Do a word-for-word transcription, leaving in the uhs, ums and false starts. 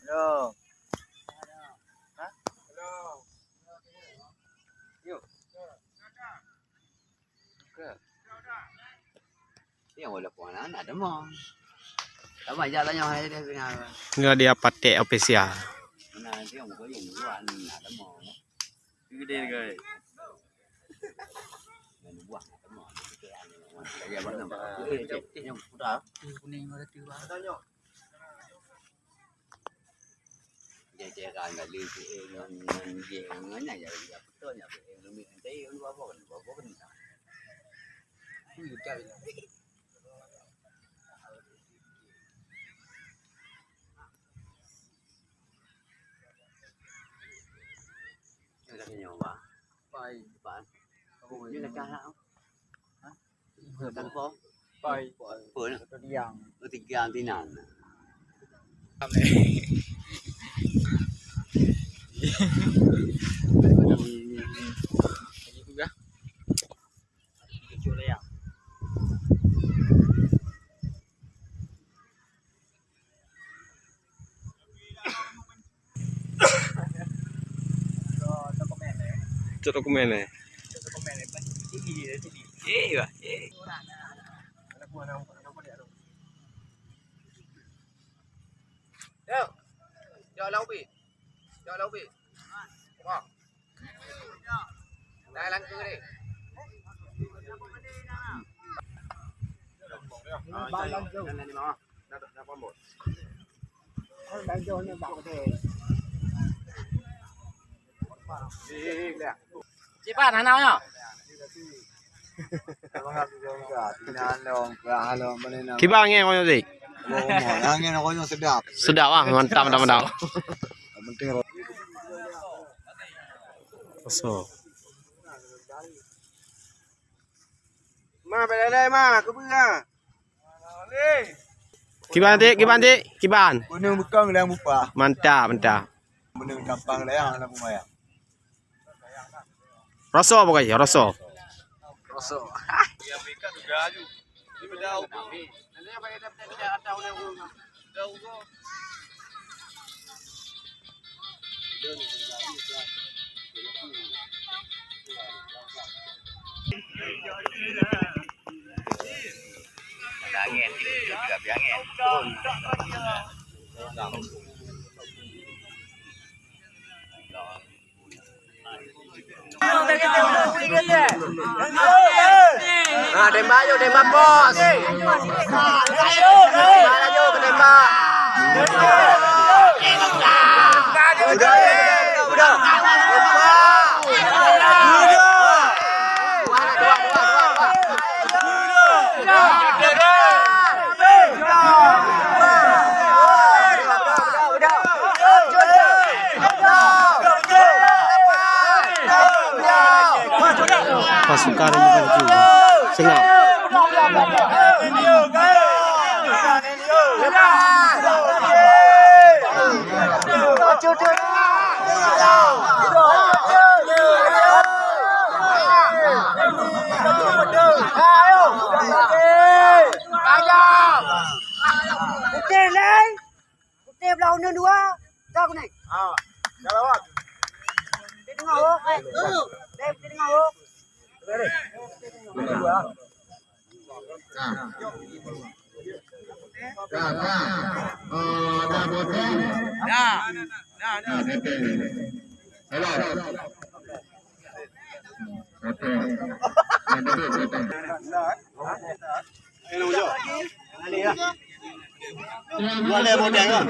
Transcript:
Halo. Halo. Nyoe dia Patek Official. Pai. Pai. Pai. Pai. Pai. Pai. Tiang. Oh, tiang tinan. Cok dokumen eh. Eh, wah, eh. Yo. Jok lam ubi. Jok lam ubi. Wah. Dah langkeu deh. Cepat, hana nyoe. Kiban angén nyoe, Dik? Angén nyoe sedap. Sedap ah, mantap, mantap, mantap. Yang penting ro- Kosong. Ma, bela-bela ma, keubeue ha. Kiban, Dik, kiban, Dik, kiban. Gunong bukong lam bupah. Mantap, mantap. Gunong gampang lam bupah. Rasa apa kaya? Rasa. Rasa. Ha, tembak yuk, tembak pos. Tembak laju, tembak. Udah, udah. Pasukan menuju. Sengap. Putih blah uneun dua, ka kuning. Ha, dah lawat. Di tengah, oh. Deh, di tengah, oh. Dah, dah. Oh, dah potong. Dah. Dah, dah. Dah potong. Hello. Potong. Dah betul potong. Boleh potong kan?